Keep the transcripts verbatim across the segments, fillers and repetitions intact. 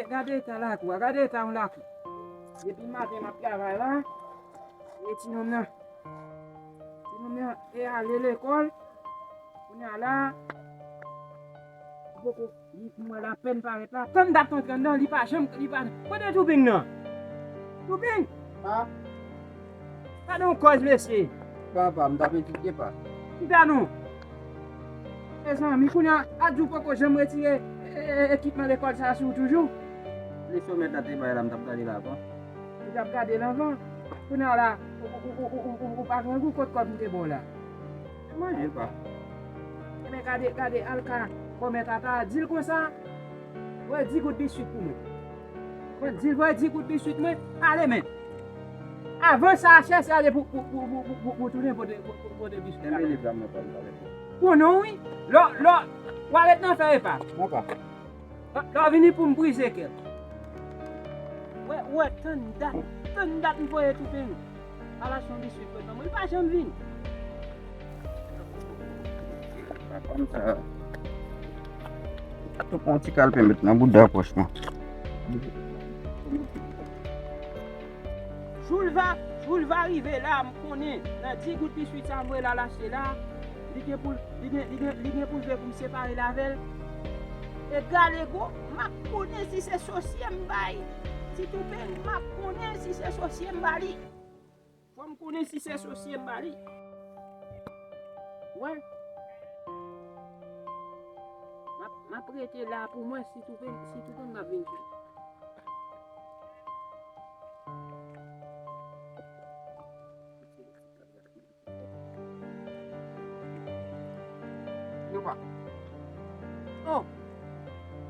Gade eta lakou a, gade eta yon lakou. Depi maten m ap travay la, e ti nonm nan, ti nonm nan e ale lekòl. Kounye a la, li poko, li, m wè l apèn parèt la. Tann dat antre anndan, li pa janm, li pa, kote Touping nan? Touping! Pa. Gade yon kòz, mesye. Pa, pa, m t ap etidye, pa. Kite nou. Mezanmi, kounye a, Adjou poko janm retire, e, e, e, ekipman lekòl sa a sou ou toujou? Leson mèt la te bay la, m t ap gade l avan. Ou t ap gade l anvan. Kounye a la, ou, ou pa grangou, kot kòb m te ba w la? Manje, pa. Ebyen, gade, gade, al ka kòmè tata a, di l konsa, voye di goud biswit pou mwen. Mwen di l voye di goud biswit mwen, ale men. Avan sa a, chèche ale pou, pou, pou tounen pote, pou, pou pote biswit la. Kenbe liv la, mwen pral pale. Konnen w wi, lò, lò, w a ret nan fè epa. Mwen pa. Lè w vini pou m brize kè l. Wè, wè, tann dat, tann dat m voye Touping al achte yon biswit pou l ban mwen, li pa janm vin. Kòmsa, tou pran ti kalpe met nan bouda pòch mwen. Jou l va, jou l va rive la, m konnen nan di goud biswit sa m voye l al achte la, li gen pou, li gen, li gen, li gen pou l vle pou m separe l avè l. Egalego, m ap konnen si se sosye m bay. Ti Touping, m ap konnen si se sosye m ba li. Fò m konnen si se sosye m ba li. Wè. M ap, m ap rete la pou mwen si Touping, si Touping m ap vin jwenn. Yo pa. Oh.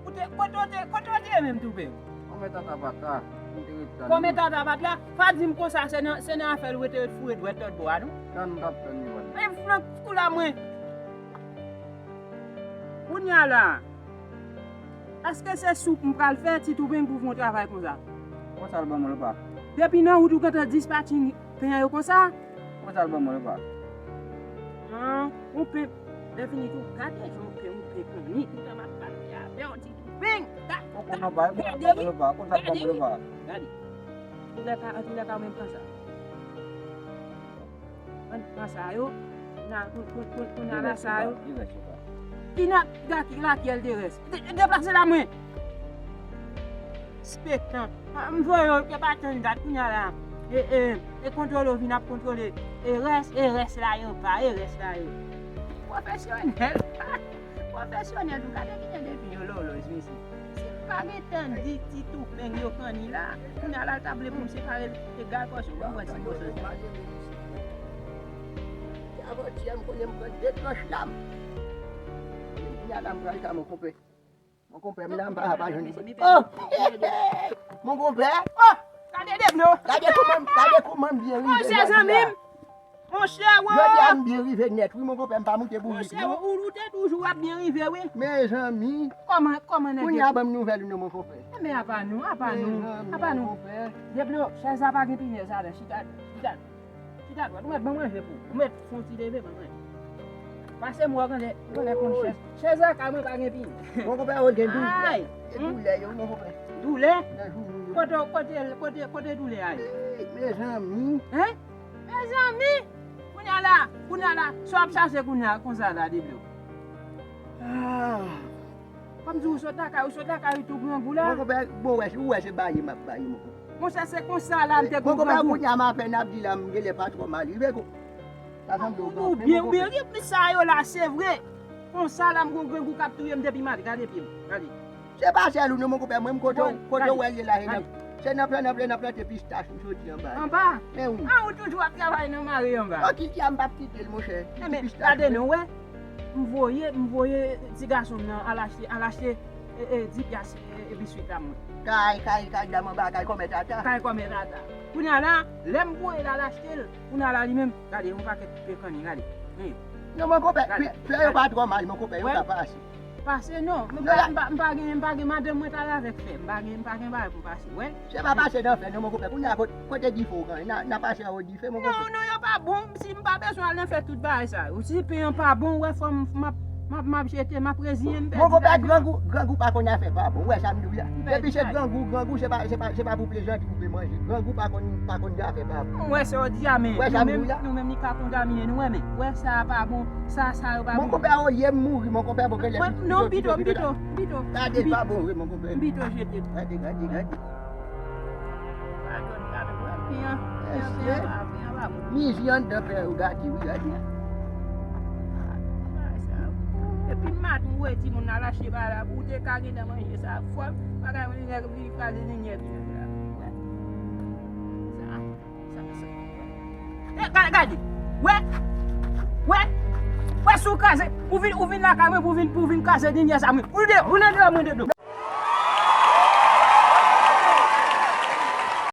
Ou te, kote w te, kote w te ye menm Touping? Kòmè tata pa t la, m te ret tann li. Kòmè tata pa t la? Pa di m konsa, se nan, se nan afè l ou te ret foure dwèt lòt bò a, non? Tann m t ap tann li, wè. Men flank kou la mwen. Kounye a la, èske se soup m pral fè, Ti Touping, pou fè yon travay konsa? Konsa l ban mwen l pa. Depi nan wout ou gentan dispatching pen an yo konsa? Konsa l ban mwen l pa. An, yon pen, lè fini tou, gade jan yon pen, yon pen kanni, toutan m ap pale avè w, Ti Touping. Ga-, Poko nan bay, konsa l ban mwen l pa, konsa l ban mwen l pa. Gade. Antoulèka, antoulèka, ou menm pran sa. Ann pran sa yo. Nan, pou, pou, pou, pou n ala sa yo. Ki nan, gade ki lakyèl te rès. De-, deplase la mwen. Spektan. A, m voye yo, yo pa tann dat kounye a la. E, e, e kontwole yo vin ap kontwole. E rès, e rès la yo pa, e rès la yo. Pwofesyonèl. Pwofesyonèl tou, gade ki jan depi yo lòlòj, mesye. Si m pa gentan di Ti Toupeng yo kanni la, kounye a la l ta vle pou m separe l egal pòsyon pou m pran ti moso sa. Se avantyè m konnen m pran de tranch lam. Kounye a la m pral ka mon konpè. Mon konpè m la, m pa, pa jwenn li. Oh! Mon konpè! Oh! Gade de blo! Gade kouman, gade kouman m byen rive jodi a. Monchè, zanmi m! Monchè, wo! Jodi a m byen rive nèt, wi, mon konpè, m pa moute bourik, non. Monchè, ou, ou te toujou ap byen rive, wi. Mezanmi! Kòman, kòman nèg yo? Kounye a ban m nouvèl ou non, mon konpè. Enben, apa nou, apa nou, apa nou. Mezanmi, mon konpè. De blo, chèz la pa gen pinèz ladan, chita, chita. Chita dwat, ou mèt ban manje pou ou. Ou mèt fè yon ti leve, ban manje. Pase m wè w genlè, genlè konn chèz. Chèz lakay mwen pa gen pinèz. Mon konpè, ou gen doulè. Ay! E doulè yo, mon konpè. Doulè? Nan jounou yo. Kote, kote, kote, kote doulè a ye? Ey, mezanmi. Hen? Mezanmi! Kounye a la, kounye a la, sa w ap chache kounye a konsa la, de blo? Ah. Kòm di ou sot lakay, ou sot lakay, ou tou grangou la. Mon konpè, bon, wè, ou wè se baye m ap baye, mon konpè. Monchè, se konsa la, m te grangou. Mon konpè, kounye a m apèn ap di la, m genlè pa twò mal rive, ko. Sa sanble ou byen, ou byen, wi, sa yo la, se vre. Konsa la, m gon grangou k ap touye m depi maten, gade pye m, gade. Se pa sèl ou non, mon konpè, mwen, m kote, kote w wè l ye la, se nan, se nan plan, nan plan, nan plante pistach ou soti anba. Anba? Men wi. A, ou toujou ap travay nan mare anba. An kite a, m p ap kite l, monchè. Enben, gade non, wè. M voye, m voye ti gason m nan al achte, al achte, e, e, di pyas, e, e, biswit la mwen. Kay, kay, kay dam anba, kay kòmè tata. Kay kòmè tata. Kounye a la, lè m voye l al achte l, kounye a la li menm, gade, yon pakèt pen kanni, gade. Men. Non, mon konpè, flè yo pa twò mal, mon konpè, yo ka pase. Pase non, m pa, m pa, m pa gen, m pa gen madanm mwen t al avèk flè, m pa gen, m pa gen bagay pou m pase, wè. Se pa pase nan flè non, mon konpè, kounye a kot-, kote dife w gen, n a, n a pase anwo dife, mon konpè. Non, non, yo pa bon, si m pa bezwen al nan flè tout bagay sa yo. Si pen an pa bon, wè, fò m, m ap M ap, m ap jete, m ap reziyen m. Mon konpè, grangou, grangou pa konn afè pa bon. Ou wè sa m di w la? Depi se grangou, grangou se pa, se pa, se pa pou plezanti pou pe manje. Grangou pa konn, pa konn afè pa bon. Mwen se w di a, men nou menm, nou menm li ka kontamine nou, men wè sa pa bon, sa, sa yo pa bon. Mon konpè, olye m mouri, mon konpè, bon, kele. Non, pito, pito, pito. Gade, pa bon, wi, mon konpè. Pito jete. Gade, gade, gade. Mizye anndan pè yo gate wi, gade. Epi maten ou wè timoun nan lache pa la, ou te ka gentan manje sa. Fò bagay mwen nèg li kraze linyè vin la. Sa, sa, sa. E, gade, gade. Wè. Wè. Wè si w kraze, ou vin, ou vin lakay mwen pou vin, pou vin kraze linyè sa mwen. Ou de, ou nan de mwen de do.